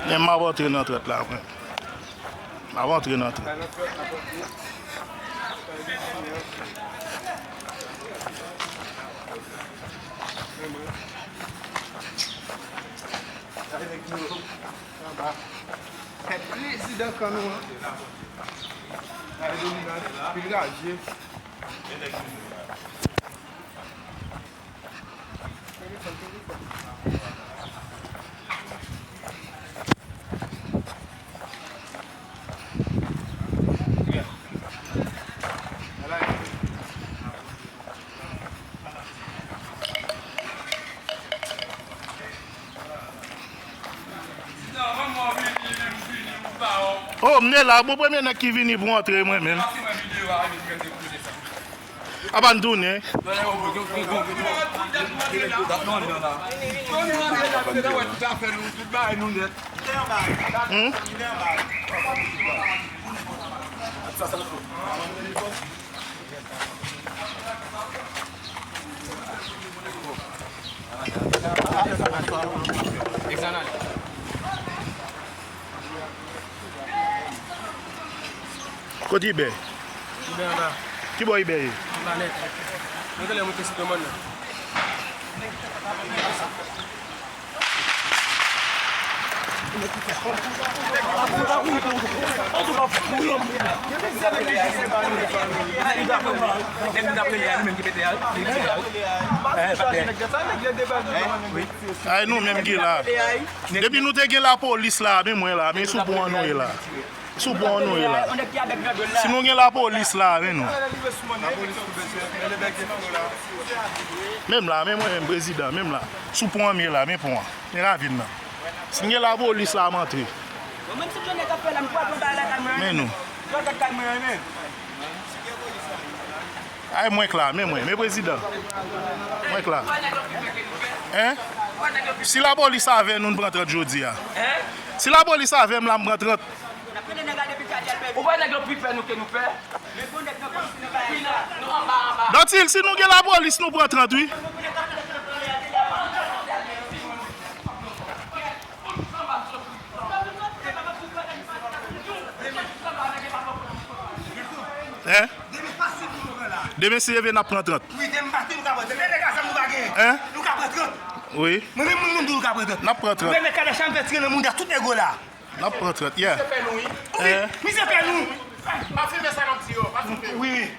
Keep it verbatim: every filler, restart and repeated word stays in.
Men m ap antre nan trant la, mwen. M ap antre nan trant. Prezidan kan nou an. Pil raje. Oh, m te la, bon, premye nèg ki vini pou antre mwen menm. Apa n tounen? Hmm? Kote Ibè? Ibè anba. Kibò Ibè ye? Anba nèt. Mwen genlè monte sou domòn nan. Ay, nou menm ki la. Depi nou te gen lapolis la, men mwen la, men sou pon an nou ye la. Sou pon an nou ye la. Si nou gen lapolis la, men nou. Menm la, men mwen menm, prezidan, menm la. Sou pon an m ye la, men pon an. Men ravin nan. Si n gen lapolis la, m antre. Men nou. Ay, mwen k la, men mwen, men prezidan. Mwen k la. Hein? Si lapolis avè nou, n pran trant jodi a. Si lapolis avè m la, m pran trant. Ou wè nèg yo pi pè nou ke nou pè? Dantil, si nou gen lapolis, nou pran trant, wi. Hein? Demen si Dye vle, n ap pran trant. Hein? Wi. N ap pran trant. N ap pran trant, yeah. Misye pè nou. Pa filme sa n ap di yo, pa filme. Wi.